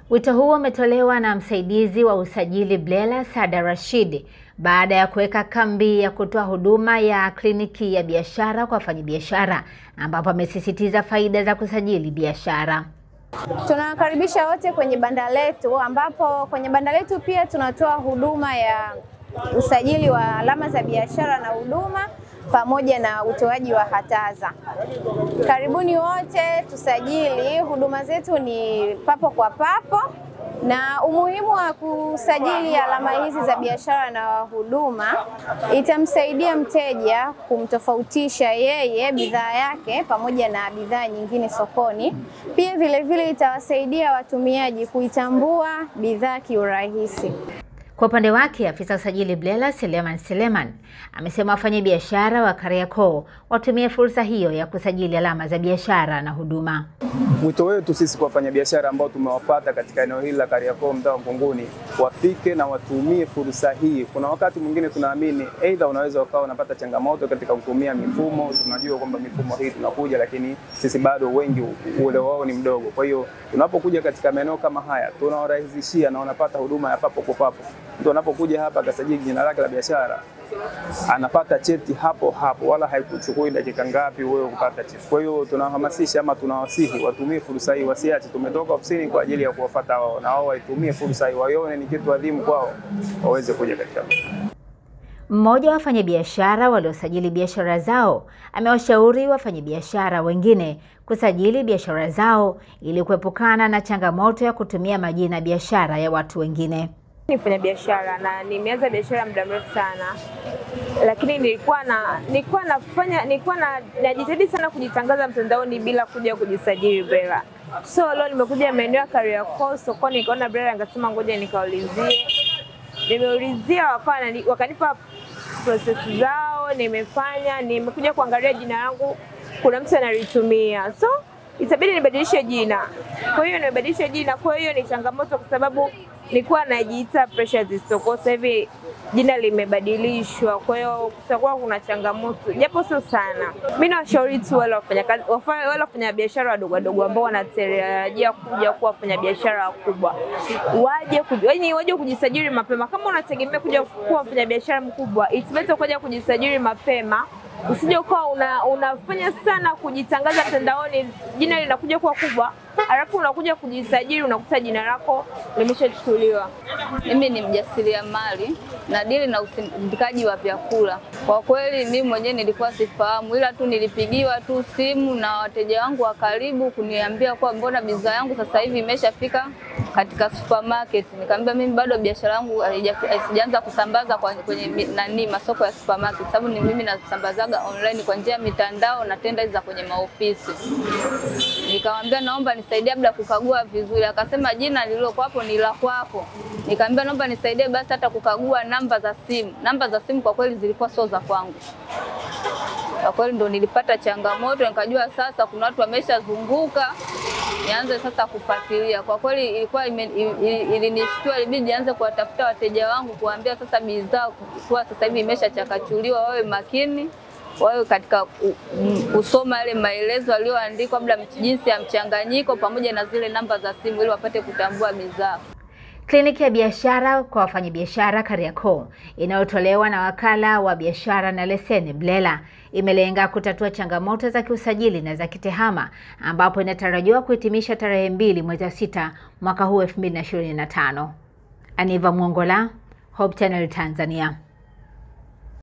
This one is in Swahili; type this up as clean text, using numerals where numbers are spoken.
Wito huo umetolewa na msaidizi wa usajili BRELA Sada Rashid baada ya kuweka kambi ya kutoa huduma ya kliniki ya biashara kwa wafanyabiashara, ambapo amesisitiza faida za kusajili biashara. Tunawakaribisha wote kwenye banda letu, ambapo kwenye banda letu pia tunatoa huduma ya usajili wa alama za biashara na huduma pamoja na utoaji wa hataza. Karibuni wote tusajili. Huduma zetu ni papo kwa papo, na umuhimu wa kusajili alama hizi za biashara na huduma itamsaidia mteja kumtofautisha yeye bidhaa yake pamoja na bidhaa nyingine sokoni. Pia vile vile itawasaidia watumiaji kuitambua bidhaa kiurahisi. Kwa upande wake, afisa usajili BRELA Seleman Seleman amesema wafanyabiashara wa Kariakoo watumie fursa hiyo ya kusajili alama za biashara na huduma. Mwito wetu sisi kwa wafanyabiashara ambao tumewapata katika eneo hili la Kariakoo, mtaa wa Mkunguni, wafike na watumie fursa hii. Kuna wakati mwingine tunaamini aidha unaweza ukawa unapata changamoto katika kutumia mifumo. Tunajua kwamba mifumo hii tunakuja, lakini sisi bado wengi uelewa wao ni mdogo. Kwa hiyo tunapokuja katika maeneo kama haya tunawarahisishia na wanapata huduma ya papo kwa papo. Mtu anapokuja hapa akasajili jina lake la biashara anapata cheti hapo hapo, wala haikuchukui dakika ngapi wewe kupata cheti. Kwa hiyo tunahamasisha ama tunawasihi watumie fursa hii, wasiache. Tumetoka ofisini kwa ajili ya kuwafuata wao, na wao waitumie fursa hii, waione ni kitu adhimu kwao, waweze kuja katika. Mmoja wa wafanyabiashara waliosajili biashara zao amewashauri wafanyabiashara wengine kusajili biashara zao ili kuepukana na changamoto ya kutumia majina biashara ya watu wengine. Ni mfanyabiashara na nimeanza biashara muda mrefu sana, lakini nilikuwa najitahidi sana kujitangaza mtandaoni bila kuja kujisajili BRELA. So leo nimekuja maeneo ya Kariakoo sokoni, nikaona BRELA, nikasema ngoja nikaulizie. Nimeulizia, wakanipa process zao, nimefanya, nimekuja kuangalia jina langu kuna mtu analitumia, so itabidi nibadilishe jina. Kwa hiyo nimebadilisha jina. Kwa hiyo ni changamoto kwa sababu nilikuwa najiita Precious Store, sasa hivi jina limebadilishwa, kwa hiyo kutakuwa kuna changamoto japo sio sana. Mimi nawashauri tu wale wafanyakazi, wale wafanyabiashara wadogo wadogo ambao wanatarajia kuja kuwa wafanyabiashara wakubwa, waje kujisajili mapema. Kama unategemea kuja kuwa mfanyabiashara mkubwa, it's better kuja kujisajili mapema. Usije ukawa unafanya sana kujitangaza mtandaoni, jina linakuja kuwa kubwa, alafu unakuja kujisajili unakuta jina lako limeshachukuliwa. Mimi ni mjasiriamali na dili na usindikaji wa vyakula. Kwa kweli mimi mwenyewe nilikuwa sifahamu, ila tu nilipigiwa tu simu na wateja wangu wa karibu kuniambia kwa mbona bidhaa yangu sasa hivi imeshafika katika supermarket. Nikamwambia mimi bado biashara yangu sijaanza kusambaza kwenye nani masoko ya supermarket, sababu ni mimi nasambazaga online kwa njia ya mitandao na tenda za kwenye maofisi. Nikamwambia naomba nisaidie labda kukagua vizuri. Akasema jina lililokuwa hapo ni la kwako. Nikamwambia naomba nisaidie basi hata kukagua namba za simu. Namba za simu kwa kweli zilikuwa sio za kwangu. Kwa kweli ndo nilipata changamoto, nikajua sasa kuna watu wameshazunguka, nianze sasa kufuatilia. Kwa kweli ilikuwa ilinishtua, ilibidi nianze kuwatafuta wateja wangu kuambia sasa bidhaa kwa sasa hivi imeshachakachuliwa, wawe makini, wawe katika kusoma yale maelezo yaliyoandikwa labda jinsi ya mchanganyiko pamoja na zile namba za simu ili wapate kutambua bidhaa. Kliniki ya biashara kwa wafanyabiashara Kariakoo inayotolewa na wakala wa biashara na leseni BRELA imelenga kutatua changamoto za kiusajili na za kitehama, ambapo inatarajiwa kuhitimisha tarehe 2 mwezi wa 6 mwaka huu 2025. Aniva Mwongola, Hope Channel Tanzania.